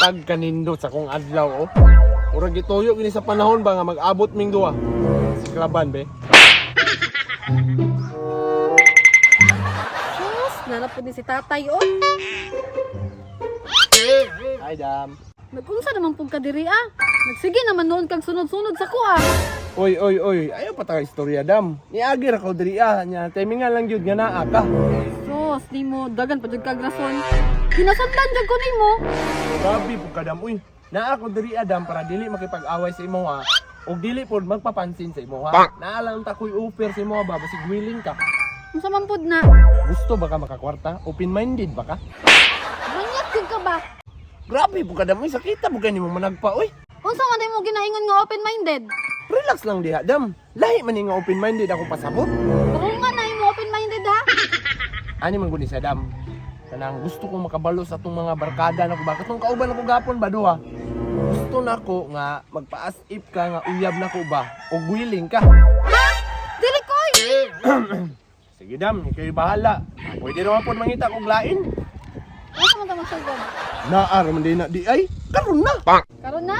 Pagkanindot sa kong adlaw oh. Murag gituyo gini sa panahon ba nga mag-abot ming duha. Siklaban be. Sus, nalapod ni si tatay oh. Hi dam. Nag-unsa naman pug ka diri ah. Nagsige naman noon kag sunod-sunod sa kuha. Oy oy oy, ayaw pa ta istorya dam. Niagi ra ko diri ah, nya timingan lang gyud nga naa ka. Sus, nimo dagan pa jud kag rason. Ginasundan jud ko nimo. Grabe pud ka dam uy. Naa ko diri ah, dam para dili makipag-away sa imo ha. Ug dili pod magpapansin sa imo ha. Naa lang ta ko'y offer sa imo ba basig willing ka. Unsa man pud na? Gusto ba ka makakwarta? Open-minded ba ka? Manyat jud ka ba? Grabe pud ka dam uy, sakita pud kay nimo managpa uy. Unsa man nimo ginaingon nga open-minded? Relax lang diha dam. Lahi man ni nga open-minded ako pasabot. Nga na imo open-minded ha. Ani man gud ni sa dam. Kanang gusto kong makabalo sa atong mga barkada nako ba katong kauban ako gapon ba duha. Gusto nako nga magpa-as if ka nga uyab nako ba og willing ka. Ha? Dili koy. Sige dam, ikaw bahala. Pwede naman pod mangita kog lain. Unsa man ta magsugod? Naa ra man din na di ay. Karon na. Karon na?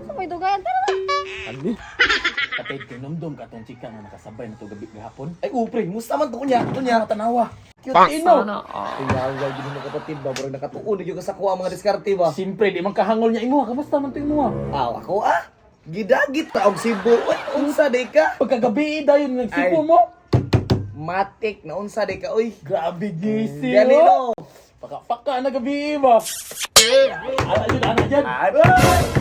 Sa may dugayan tara na. Ani? Kapatid, kay numdum ka tong chika nga nakasabay na to gabi gahapon. Ay, upre, musta man to kunya, kunya. Tanawa. Cute Pak. ino. Ay, yaw, gini mo kapatid ba, murag nakatuon na gyud ka sa kuha mga diskarte ba. Siyempre, di man kahangol niya imo. Kamusta man to imo? Aw, ako ah. Gidagit ta og Cebu. Uy, unsa day ka? Pagkagabi dayon nagsibo Ay. mo. Matik na unsa day ka, uy. Grabe GC. Gani oh. no. Paka-paka na gabi ba. Ana jud, ana jud. Ay,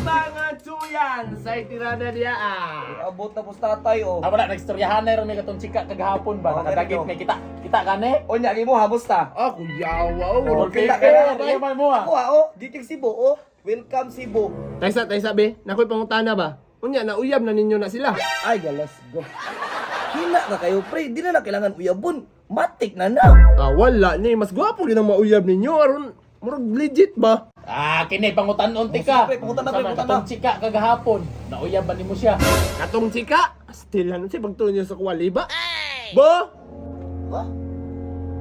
Mga tuyan sa tirada diya ah. abot na pos tatay oh. Ah, wala nagstoryahan na ron may katong chika kagahapon ba. Oh, Nakadagit ganito. may kita. Kita kani. Unya kay mo hamusta? Ako yawa oh. Kita Wallpaper. ka na, Iya man mo ah. Ako ah, oh, giting Cebu oh. Welcome Cebu. Taysa, taysa be. Nakoy pangutana ba? Unya na uyab na ninyo na sila. Ay, galas go. Hina ka kayo, pre. Di na na kailangan uyabon. Matik na na. Ah, wala ni mas gwapo gid ang mauyab ninyo aron murag legit ba? Ah, kini pangutan-on tika. Oh, siyempre, pangutan na, pre, Sama, pangutan na. Katong chika kagahapon. Nauyab ba nimo siya? Katong chika, still ano siya pagtuon niya sa kuwali ba? Ba? Ha?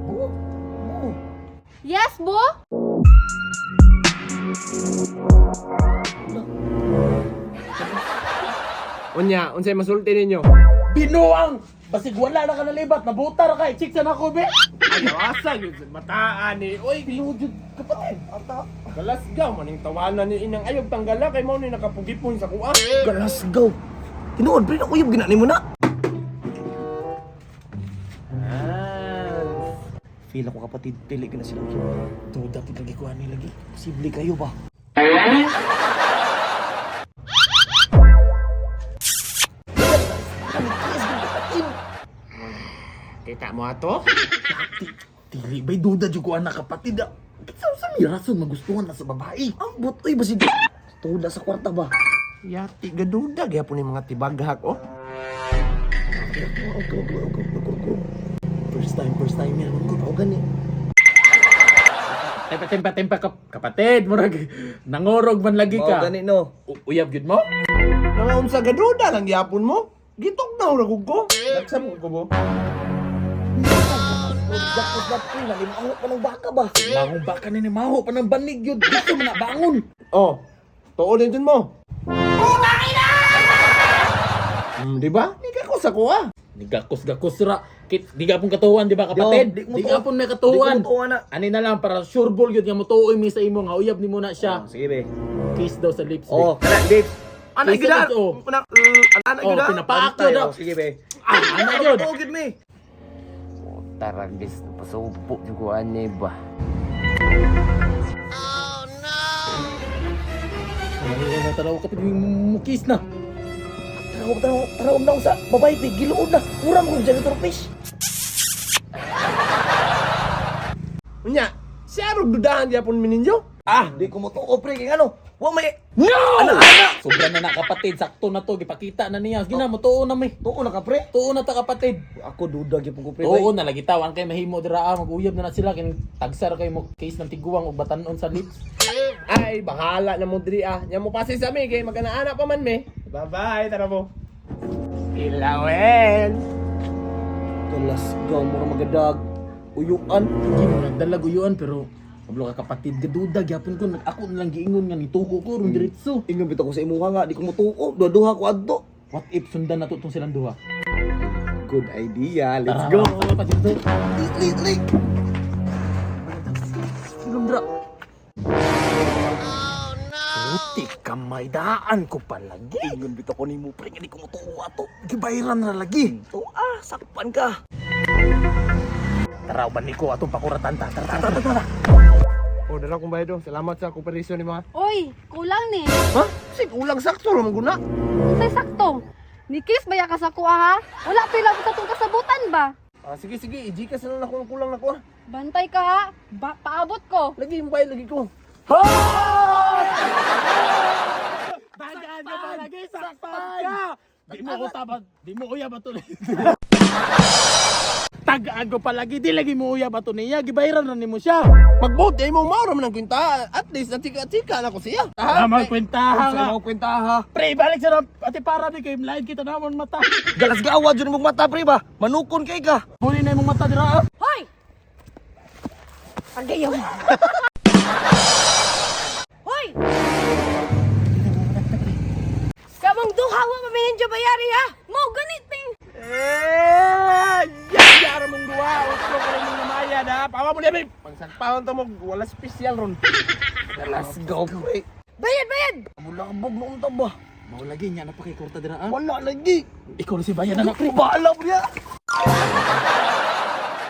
Bu? Bu? Yes, bo? Unya, unsay masulti ninyo? Binuang! Basig wala na ka nalibat, nabuta ra kay chicks na ako be. Ayaw asa yun sa mataan ni. Oy, Tinuod jud kapatid. Ata. galasgaw maning tawanan ni inang ayog tanggala kay mao ni nakapugipon sa kuha. Galas go. Tinuod, pre, nakuyab gina nimo na. Ah. Feel ako kapatid, dili ka na sila uyab. Duda pud lagi ko ani lagi. Posible kayo ba? Kita mo ato? Dili bay duda jud ko anak kapatid. ah. Kinsa sa mi rason magustuhan na sa babae? Ambot, uy, basig. Tuda sa kwarta ba? Yati gaduda gyapon ni mga tibaghak oh. First time yan. Ano ko gani? Tempa tempa tempa kapatid, murag nangorog man lagi Mao ka. gani no. Uyab gyud mo? Nangaunsa gaduda lang gyapon mo? Gitok na ra gud ko. Dagsam ko bo. Dakos na pre, nalimango pa ng baka ba? Bangon ba ka ni maho pa ng banig gyud. Gusto mo na bangon. Oh, tuod din mo. Putang ina! Di ba? Di ka ko sa kuha. Nigakos-gakos ra. Kit, di ka pong katuwan, di ba kapatid? Yo, di mo Di tuo- ka pong may katuwan. Di ko mutuo na. Ani na lang para sure ball gyud nga motuoy mi sa imo nga uyab nimo na siya. Oh, sige be. Kiss daw sa lips. Oh, kana lips. Ana Kiss gid sa lips, oh. Ana ana Oh, gid pinapaak yun, ah. Oh, sige be. Ah, ana yun. Tuo gid mi. Taragis pasubo jud ani ba. Ay, na taraw kapatid mo kiss na. Taraw, taraw, taraw na sa babae pe, giluod na. Mura mo kog janitor fish. Unya, siya rog dudahan gyapon mi ninyo? Ah, di ko mo tuo pre kay ano? Wa may No! Ana ana. Sobra na na kapatid, sakto na to gipakita na niya. Sige na, motuo na mi. Tuo na ka pre. Tuo na ta kapatid. Ako duda gyud ko pre. Tuo na lagi tawan kay mahimo dira ah, mag-uyab na na sila kin tagsar kay mo case ng tiguang ug batanon sa lips. Ay, bahala na mo diri ah. Nya mo pasi sa mi kay magana-ana pa man mi. Bye-bye, tara mo. Ilawen. Galas go mura magadag. Uyuan. Hindi mo nagdalag uyuan pero Pablo ka kapatid, gaduda gyapon ko ako na lang giingon nga nituko ko rong diretso. Ingon bitaw ko sa imuha nga di ko motuo, duha-duha ko adto. What if sundan nato tong silang duha? Good idea. Let's Tara, go. tara pa dito. Li li li. Silong dra. Puti kamay daan ko palagi. Ingon bitaw ko nimo pre nga di ko motuo ato. Gibayran na lagi. To ah, sakpan ka. Tara uban niko atong pakuratan ta. Tara tara tara. Tara. Oh, dala kong bayad dong. Salamat sa kooperasyon ni mga. Oy, kulang ni. Ha? Sig ulang sakto ra man guna. Unsay sakto? Ni kiss baya ka sa kuha ha? Wala pa labot sa tong kasabutan ba? Ah, sige sige, i-Gcash na lang ako ang kulang nako. Ah. Bantay ka ha. Ba paabot ko. Lagi yung bayad lagi ko. Tagaan ka palagi, sakpan ka! Di mo ko tabat, di mo uyab ato ni. Tagaan ko palagi, di lagi mo uyab ato niya, gibayran na nimo siya. Magbuti mo mao ra man ang kwenta. At least natika-tika na ko siya. Ah, magkwentaha nga. Sa kwenta ha. Pre, balik sa ate para di kay lain kita namon mata. Galas gawa jud imong mata pre ba? Manukon kay ka. Huli na imong mata dira. Ah. Hoy! Pagayaw. Hoy! Kamong duha wa maminin bayari ha? Mo ganit ni. Eh, yara mong duwa. Utro ko rin mong namayad ha. Pawa mo niya, babe. Pagsagpaon to mo, wala special ron. Let's go pre. Bayad, bayad! Bulabog noon ta ba? Mao lagi nya na pa kay kurta dira. Ah. Wala lagi. Ikaw na si bayan na pre. Bahala pre. ah.